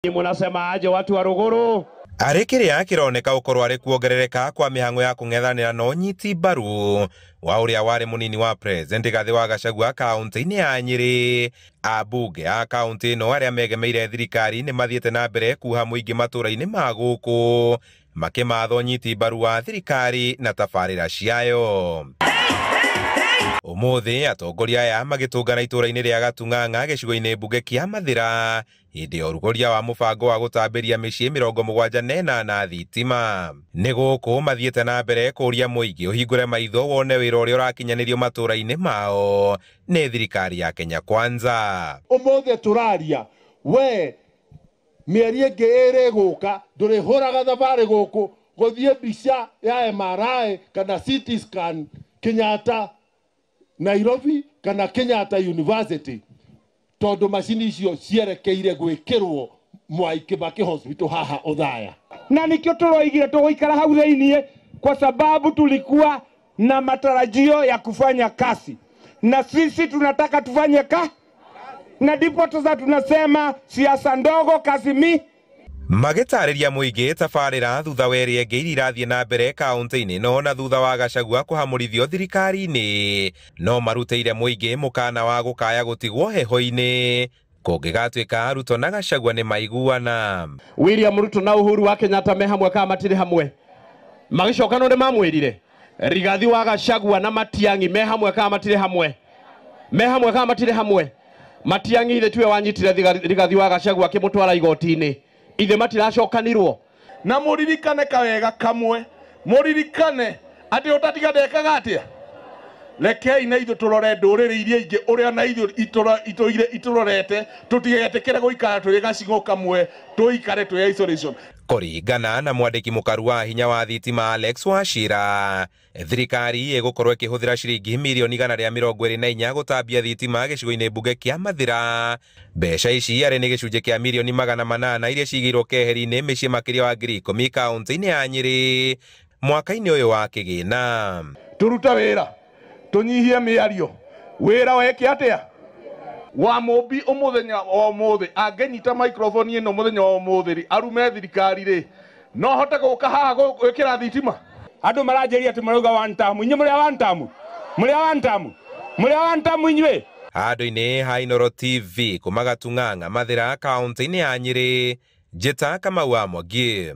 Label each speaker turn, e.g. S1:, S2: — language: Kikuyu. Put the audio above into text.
S1: Munasema aje watu wa Ruguru?
S2: Arĩ kĩrĩa kĩroneka gũkorwo arĩ kuongerereka kwa mĩhang'o ya kũng'ethanĩra na ũnyiti mbaru wa ũrĩa warĩ mũnini wa president Rigathĩ wa Gachagua kaunti-inĩ ya Nyĩrĩ. Ambunge a kaunti ĩno arĩa megemeire thirikari nĩ mathiĩte na mbere kuha mũingĩ matũra-inĩ ma gũkũ makĩmatha ũnyiti mbaru wa thirikari na tabarĩra ciayo. Ũmũthĩ atongoria aya magĩtũngana itũra-inĩ rĩa Gatung'ang'a gĩcigo-inĩ mbunge kĩa Mathĩra hĩndĩ ya ũrugũria wa mũbango wa gũtambĩria mĩciĩ 78 thitima. Nĩ gũkũ mathiĩte na mbere kũria mũingĩ ũhingũre maitho wone wĩra ũrĩa ũrakinyanĩrio matũra-inĩ mao nĩ thirikari ya Kenya Kwanza.
S3: Ũmũthĩ tũraria we mĩeri ĩngĩ ĩrĩ gũka ndũrĩhũraga thabarĩ gũkũ gũthiĩ mbica ya MRI kana CT scan Kenyatta Nairobi kana Kenyatta University tondu macini icio cierekeire gwikirwo Mwai Kibaki Hospital haha Othaya.
S1: Na nikio turoigire tuguikara hau thiini kwa sababu tulikuwa na matarajio ya kufanya kazi, na sisi tunataka tufanye kazi, na ndipo sasa tunasema siasa ndogo kazi mi.
S2: Magĩtarĩria mũingĩ tabarĩra thutha wa ĩrĩa ĩngĩ iria irathiĩ na mbere kaunti-inĩ ĩno na thutha wa Gachagua kũhamũrithio thirikari-inĩ no marutĩire mũingĩ mũkana wa gũkaya gũtigwo heho-inĩ kũngĩgatuĩka Ruto na Gachagua nĩ maiguana.
S1: William Ruto na Uhuru wa Kenyatta me hamwe kana matirĩ hamwe? Magĩcoka no nĩ mamwĩrire Rigathi wa Gachagua na Matiang'i me hamwe kana matirĩ hamwe? Me hamwe kana matirĩ hamwe? Matiang'i ithe tiwe wanyitire Rigathi wa Gachagua akĩmũtwara igoti-inĩ, ithe matiracokanirwo.
S4: Na muririkane kawega kamwe, muririkane ati utatiga ndekaga atia. Rekei na ithuĩ tũrore ndũrĩrĩ iria ingĩ ũrĩa na ithuĩ itũire itũrorete, tũtigetĩkĩre gũikara tũrĩ gacigo kamwe, tũikare twĩ isolation.
S2: Kũringana na mwandĩki mũkaru wa hinya wa thitima Alex Wachira, thirikari ĩgũkorwo ĩkĩhũthĩra ciringi mirioni 124 gũtambia thitima gĩcigo-inĩ mbunge kĩa Mathĩra. Mbeca ici arĩ nĩ gĩcunjĩ kĩa mirioni 800 iria cigĩirwo keheri-inĩ mĩciĩ makĩria wa 10,000 kaunti-inĩ ya Nyĩrĩ mwaka-inĩ ũyũ wa kĩgĩna.
S4: Tũrute wĩra, tũnyihie mĩario, wĩra weke atĩa? Wa Mũmbi ũmũthenya wa ũmũthĩ angĩnyita microphone ĩno mũthenya wa ũmũthĩ rĩ, arume thirikari rĩ, no hote gũka haha gwĩkĩra thitima?
S1: Andũ maranjĩria atĩ marauga one term, inyuĩ mũrĩ a one term? Mũrĩ a one term? Mũrĩ a one term inyuĩ?
S2: Handũ-inĩ ha Inooro TV kuma Gatung'ang'a Mathĩra kaunti-inĩ ya Nyĩrĩ, Njĩta Kamau wa Mwangi.